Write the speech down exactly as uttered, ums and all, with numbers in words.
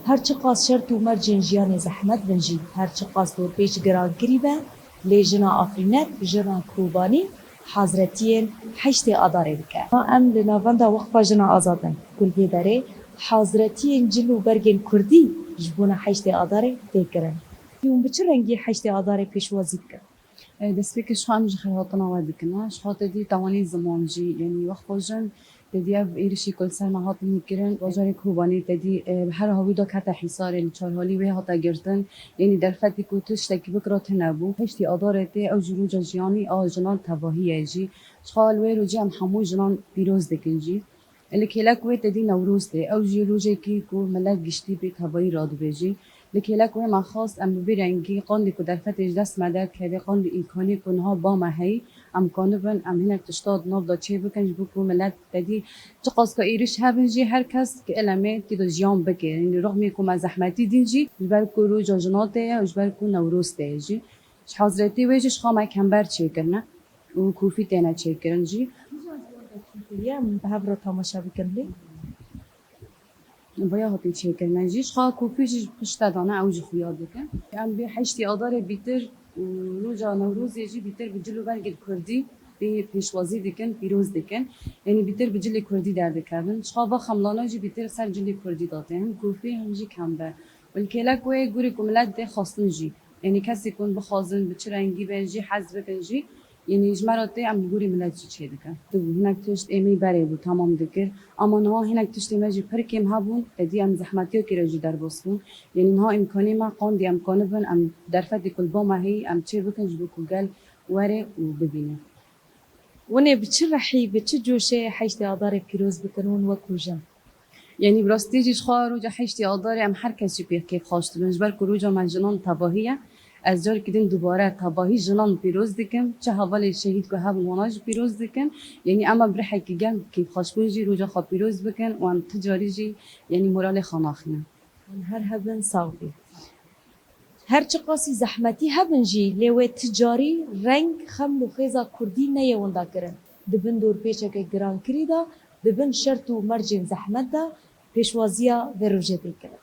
Her çiqas şert û mercên jiyanê zehmet bin jî, her çiqas dorpêç girankirî be, lê jina Afrînet, jina Kobanî hazretiyên heştê Adarê dike. Ma em li navenda Weqfa Jina Azad in ku li vê derê hazretiyên cil û bergên kurdî ji bona heştê Adarê tê kirin. Hûn bi çi rengî heştê Adarê pêşwazî dikin? E, destpêkê ji xwe em ji xêrhatina we dikin. Ji xwe te dî tewanî ziman jî, yanî Weqfa Jin te dî ev êrişî ku li ser me hatin kirin, bajarê Kobanê te dî, e, bi her havî de kete hîsarê, li çarhalî wê hate girtin. Yanî derfetê ku tiştekî bikira tune bû. Heştê Adarê tê, ew jî roja jiyanî a jinan tevahî ye jî. Ji xwe li wê rojê em hemû jinan pîroz dikin jî. Li kêlek wê te dî Newroz tê. Ew jî rojekî ku milet giştî pê tevayî radibêjî. Li kêlek wê me xwest em bi vî rengî qandî ku derfetê ji dest me derkeve, qandî îmkanî ku niha ba me heyî, em kanibin em hinek tişta di nav de çêbikin, ji bo ku milet te dî çiqas ka êrîş hebin jî her kes ki elemê tî de jiyan bike. Yanî rixmê ku me zehmetî dîn jî ji ber ku roja jina tê ye û ji ber ku Newroz tê ye jî. Ji hazretî wê jî ji xwe me kember çêkirine û kûfî têne çêkirin jî. Em bi hev re temaşe bikin lê. Vaya hatî çêkirin jî. Ji xwe kûfî jî ji pişt te dane, ew jî xuya dikin. Em bê heştê Adarê bîtir û roja Newrozê jî bîtir bi cil û bergên kurdî pê pêşwazî dikin, pîroz dikin. Yanî bîtir bi cilê kurdî derdikevin. Ji xwe va xemlana jî bîtir ser cilê kurdî de tê. Him kûfî him jî kember. Û li kêlek wê gorî ku milet dê xwestin jî. Yanî kesê ku bixwazin bi çi rengî bên jî hez bikin jî, yanî ji me re tê em li gorî milet jî çêdikin. Tu hinek tişt ê me berê bû, temam dikir. Ama niha hinek tiştê me jî pir kêm hebûn, te dî em zehmetiyekê re jî derbas bûn. Yanî niha îmkanê me qandî em kanibin, em derfetê ku li ba me heyî, em çê bikin ji bo ku gel were û bibîne. Hûn ê bi çi rehî, bi çi coşê heştê Adarê pîroz bikin hûn wekû jin? Yanî bi rastî jî ji xwe roja heştê Adarê em her kes jî pê kêfxweş dibin. Ji ber ku roja me jinan tevahî ye, ez carekî din dubare tevahî jinan pîroz dikim. Çi hevalên şehîd ku hebin wana jî pîroz dikin. Yanî em ê bi rihekî germ kêfxweşbûn jî roja xwe pîroz bikin û em ti carî jî yanî moralê xwe naxînin. Hûn her hebin sax bî. Her çiqasî zehmetî hebin jî, lê wê ti carî reng, xem û xêza kurdî neyê winda kirin. Di bin dorpêçeke girankirî de, di bin şert û mercên zehmet de pêşwaziya vê rojê tê kirin.